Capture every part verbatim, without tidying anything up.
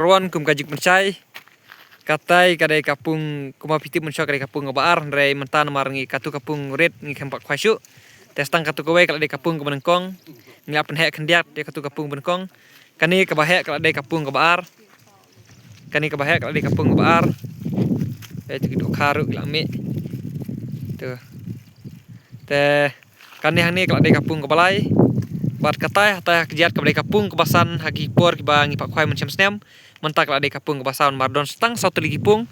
Ruan kum ka jingpynshai. Katai ka dei ka pung kumba phi tip mynshuwa ka dei ka pung kaba ar, hynrei mynta namar ngi katu ka pung rit ngi khlem pat khwai shuh. Te tang katu kawei ka la dei ka pung kaba nyngkong. Ngi la pynheh khyndiat ïa katu ka pung ba nyngkong. Kane kaba heh ka la dei ka pung kaba ar. Kane kaba heh ka la dei ka pung kaba ar. Te ki dohkha ruh ki la mih. Tu. Te kane hangne ka la dei ka pung kaba lai. Bad katai hatai ha kjat kaba dei ka pung kaba san ha ki por kiba ngi pat khwai mynshem snem. Mynta ka la dei ka pung kaba saw namar don tang saw tylli ki pung.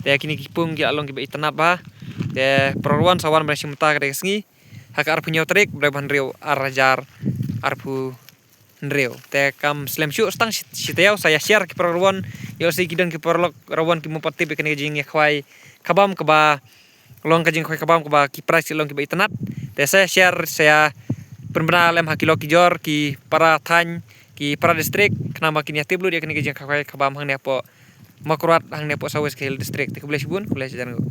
Te kine ki pung ki la long kiba itynnad bha. Te para ruan sa wan ban shim mynta ka dei ka sngi ha ka arphew hynñiew tarik, Blei ban riew ar hajar arphew hynriew. Te kam slem shuh, tang shi, shi taïew sa ïa share ki para ruan, ïoh lehse ki don ki paralok ruan kim pat tip ïa kane ka jingïakhwai khabam kaba long ka jingkhwai khabam kaba ki prize ki long kiba itynnad. Te sa ïa share, sa ïa pynbna lem ha ki lok ki jor, ki para thaiñ, ki para district, khnang ba kin ïa tip lut ïa kane ka jingkhwai khabam hangne hapoh Mawkyrwat, hangne hapoh South West Khasi Hills District. Te khublei shibun, khublei shihajar nguh.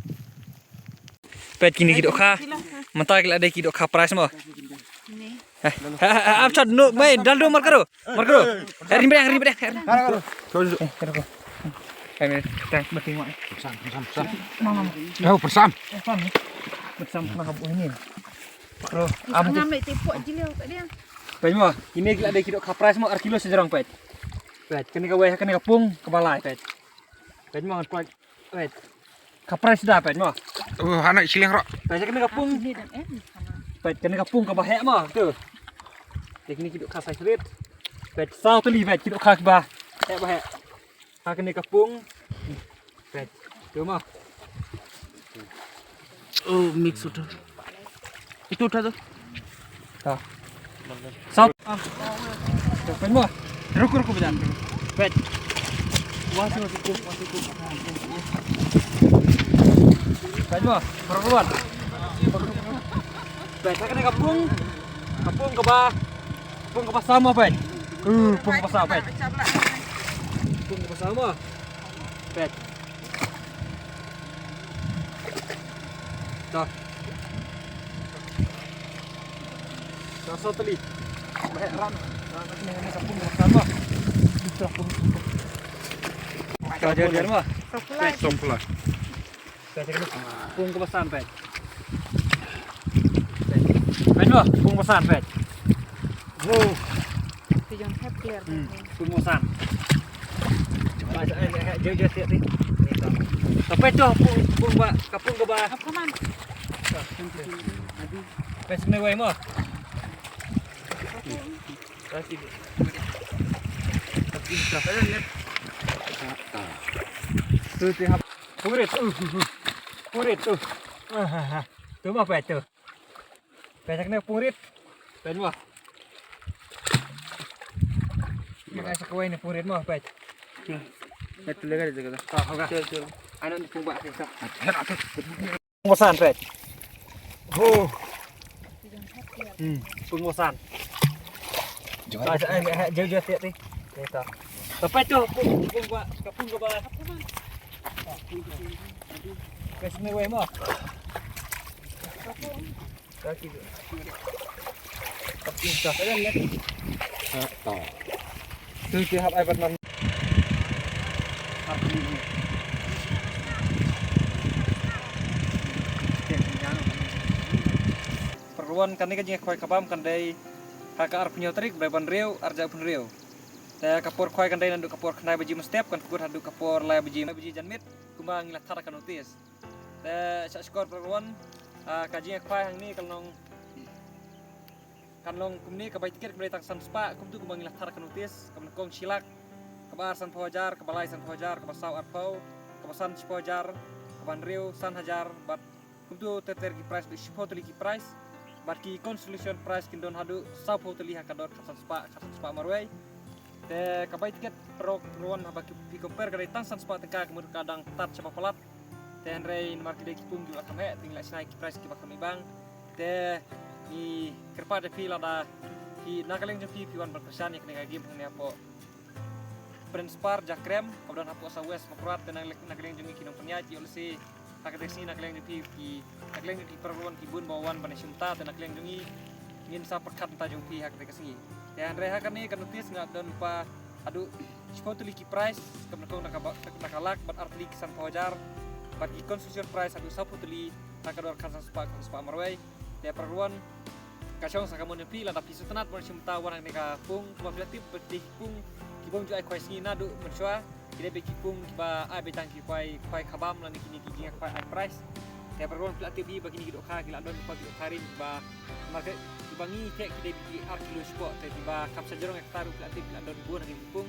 Peit kine ki dohkha. Mynta ki la dei ki dohkha prize mo. Ni. Eh, eh, eh, ap chot, no, mai, dal do, mar karo. Mar karo. Eh, rim beng, rim beng, eh, rim. Karo, karo. Eh, karo, karo. Eh, ni, tang, mati mo. Sam, sam, sam. No, no, no. Eh, persam. Eh, sam, ni. Persam, na habu ini. Karo, am. Ngam leh tepok jileu kat dia. Peit mo, kine ki la dei ki dohkha prize mo, ar kilo sejrong peit. Peit, kane kawei, kane ka pung, kaba lai peit. Peit mo, ngan peit. Peit. Ka prize da peit mo. Oh, hana shilliang ro. Peit kane ka pung. Peit kane ka pung kaba heh mo. Tu. Peit kine ki dohkha size rit. Peit saw tylli peit ki dohkha kiba heh ba heh. Ha kane ka pung. Peit. Tu mo. Oh, mix uta. Itu uta tu. Ta. Sap. Ah. Peit mo. Ruku, ruku, bidan. Peit. Wah, tu, tu, tu, tu. Peit mo. Ruku, ruku. Peit, ha kane ka pung. Ka pung kaba. Pung kaba saw mo, peit. Uh, pung kaba saw, peit. Pung kaba saw mo. Peit. Dah. Dah saw tylli. Baik, ram. Ram, ram, ram, ram, ram. Dah, dah, dah, dah. Pung kaba san, peit. Peit mo, pung kaba san, peit. Wow. Pung kaba san. Jauh, jauh, jauh, jauh. Sampai tu, pung, pung ba, ka pung kaba. Peit sini wei mo. Tu, tu, hap. Pung rit, uh, uh, uh. Pung rit, tu. Ah, ah, ah. Tu mo, peit tu. Peit kane pung rit. Peit mo. Peit sa kawei ne pung rit mo, peit. Peit tu lega de kata. Ah, hoga. Chal, chal. Ano ni pung ba, peit sa. Pung ba san, peit. Ho. Hmm, pung ba san. Jauh, jauh, jauh, jauh, jauh. Peit tu, pung, pung ba, ka pung ba. Peit sini wei mo. Tu, tu hap ai pat man. Para ruan, kane ka jingkhwai khabam kan dei ha ka arphew hynñiew tarik, Blei ban riew, arhajar arphew hynriew. Te ka por khwai kan dei naduh ka por khyndai baje mynstep, kan kut haduh ka por lai baje, lai baje janmiet, kumba ngi la thad ha ka notice. Te sha shkor para ruan, ah, ka jingkhwai hangne kan long, kan long kumne, ka bai tiket ka bai tang san spah, kumtu kumba ngi la thad ha ka notice, kaba nyngkong shi lak, kaba ar sanphew hajar, kaba lai sanphew hajar, kaba saw arphew, kaba san shiphew hajar, kaba hynriew san hajar, bad kumtu ter ter ki prize, bad shiphew tylli ki prize, bad ki consolation prize kin don haduh sawphew tylli ha ka dor khatsan spah, khatsan spah marwei. Te ka bai tiket para ruan haba ki, phi compare ka dei tang san spah tyngka, ka mut ka dang tad shaba palat. Te hynrei namar ki dei ki pung kiba kham heh, te ngi la shna ki prize kiba kham ibang. Te ngi kyrpad ïa phi lada phi na ka liang jong phi phi wan ban kyrshan ïa kane ka game hangne hapoh Prince Park, Jakrem, kaba don hapoh South West Mawkyrwat, te na ka liang, na ka liang jong ngi ki nongpynïaid, ïoh lehse ha kata ka sngi na ka liang jong phi ki, na ka liang jong phi para ruan ki bun ba wan ban ïashim bynta, te na ka liang jong ngi ngin sa pyrkhat bynta jong phi ha kata ka sngi. Te hynrei ha kane ka notice nga don lypa Haduh shiphew tylli ki prize, ka banyngkong da ka ba-, da ka lak bad ar tylli ki sanphew hajar. Bad ki consolation prize haduh sawphew tylli, na ka dor khatsan spah, khatsan spah marwei. Te para ruan, ka shong sa ka mon ïa phi, lada phi sngewtynnat ban shim bynta wan ha kane ka pung, kumba phi la tip ba ki pung ki bym ju ai khwai sngi naduh mynshuwa. Ki dei beit ki pung kiba ai beit tang ki khwai, khwai khabam lane kine ki jingkhwai ai prize. Te para ruan, phi la tip hi ba kine ki dohkha ki la don kiba ki dohkha rim kiba market kiba ngi theh ki dei beit ki ar kilo shapoh, te kiba kham shajrong ïa kata ruh phi la tip ki la don bun ha kine ki pung.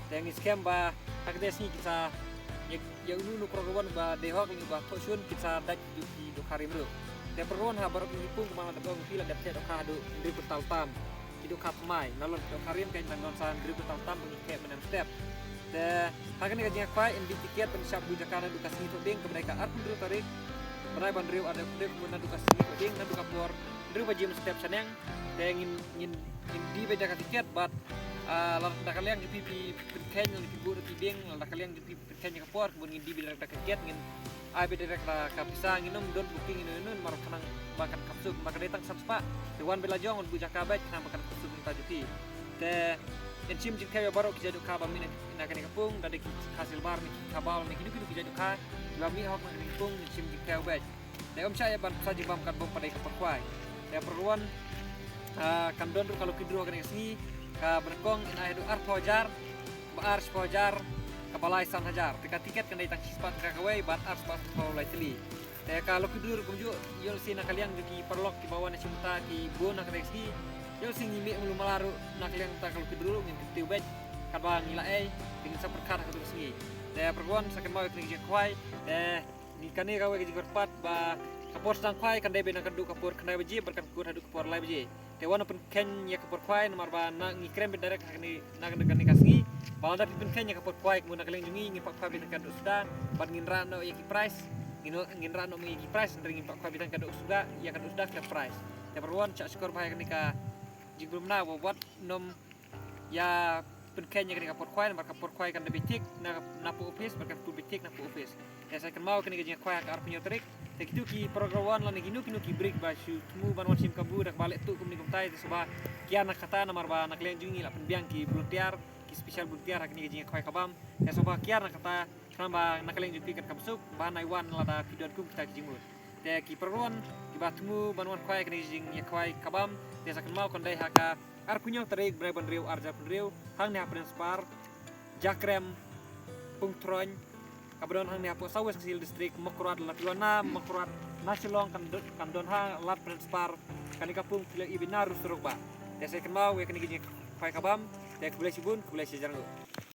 Te ngi skhem ba ha kane ka sngi kin sa ïa, ïa uno uno para ruan ba dei hok lane ba thoh shun kin sa dait ki dohkha rim ruh. Te para ruan, ha baroh kine ki pung kumba la dep ong ïa phi, la dep theh dohkha haduh hynriew kyntal tam. Ki dohkha thymmai, nalor ki dohkha rim kan dang don sa hynriew kyntal tam ba ngi theh mynne mynstep. Te ha kane ka jingkhwai, yn bit tiket ban shah buh jaka naduh ka sngi Thohdieng kaba dei ka arphew hynriew tarik bnai ba hynriew arhajar arphew hynriew, kumno naduh ka sngi Thohdieng, naduh ka por hynriew baje mynstep shaneng. Te ngin, ngin, ngin die beit da ka tiket bad, ah, lada ka liang jong phi phi pynkheiñ lane phi buh da ki dieng, lada ka liang jong phi pynkheiñ ïa ka por, kumno ngin die beit da ka tiket, ngin ai beit da ka pisa, ngin ym don booking ïano ïano namar khnang ba kan kham suk, ba ka dei tang san spah. Te wan beit la jong, wan buh jaka beit khnang ba kan kham suk na ka bynta jong phi. Te yn shim jingkheiñ ïa baroh ki jait dohkha ba mih na, na kane ka pung, da dei ki kha silver ne ki kha baul ne kino kino ki jait dohkha kiba mih hok na kane ka pung, yn shim jingkheiñ beit. Te ym shah ïa ban pynsa jingbam katba ym pat dei ka por khwai. Te para ruan, ah, kan don ruh ka lucky draw ha kane ka sngi, ka banyngkong yn ai haduh arphew hajar, kaba ar shiphew hajar, kaba lai san hajar. Te ka tiket kan dei tang shispah tyngka kawei bad ar spah sanphew lai tylli. Te ka lucky draw ruh kumjuh, ïoh lehse na ka liang jong ki paralok kiba wan shim bynta ki bun ha kane ka sngi. Ïoh lehse ngi mih mluh mala ruh na ka liang jong ka lucky draw ruh, ngin kyntiew beit katba ngi la ei, te ngin sa pyrkhat ha katto ka sngi. Te para ruan, sa kynmaw ïa kane ka jingkhwai. Te ngi, kane kawei ka jingkyrpad ba ka por sdang khwai kan dei beit na ka, naduh ka por khyndai baje bad kan kut haduh ka por lai baje. Te wat nym pynkheiñ ïa ka por khwai namar ba na ngi kren beit direct ha kane, na kane, kane ka sngi. Ba lada phi pynkheiñ ïa ka por khwai, kumno na ka liang jong ngi ngin phah khwai beit tang ka doh suda bad ngin rah noh ïa ki prize. Ngin, ngin rah noh ïa ki prize, hynrei ngin phah khwai beit tang ka doh suda, ïa ka doh suda khlem prize. Te para ruan, shah shukor bha ïa kane ka jingbym bha ba wat nym ïa pynkheiñ ïa kane ka por khwai, namar ka por khwai kan da beit thik na, napoh office, bad kan kut beit thik napoh office. Te sa kynmaw kane ka jingkhwai ha ka arphew hynñiew tarik. Te kito ki para ruan lane kino kino ki briew ba shu thmu ban wan shim kabu da kaba leh tuh kumne kumtai, te sngewbha kiar na kata, namar ba na ka liang jong ngi la pynbiang ki volunteer, ki special volunteer ha kane ka jingkhwai khabam. Te sngewbha kiar na kata, khnang ba na ka liang jong phi kan kham suk ba nai wan lada phi don kum kita ki jingmut. Te ki para ruan kiba thmu ban wan khwai kane ka jingkhwai khabam, te sa kynmaw kan dei ha ka arphew hynñiew tarik bnai ba hynriew arhajar arphew hynriew, hangne ha Prince Park, Jakrem, Pungtroin, kaba don hangne hapoh South West Khasi Hills District, Mawkyrwat. Lada phi wan na Mawkyrwat na Shillong kan don, kan don ha lad Prince Park kane ka pung, phi lah ïohi beit na Roosterogba. Te sa kynmaw ïa kane ka jingkhwai khabam. Te khublei shibun, khublei shihajar nguh.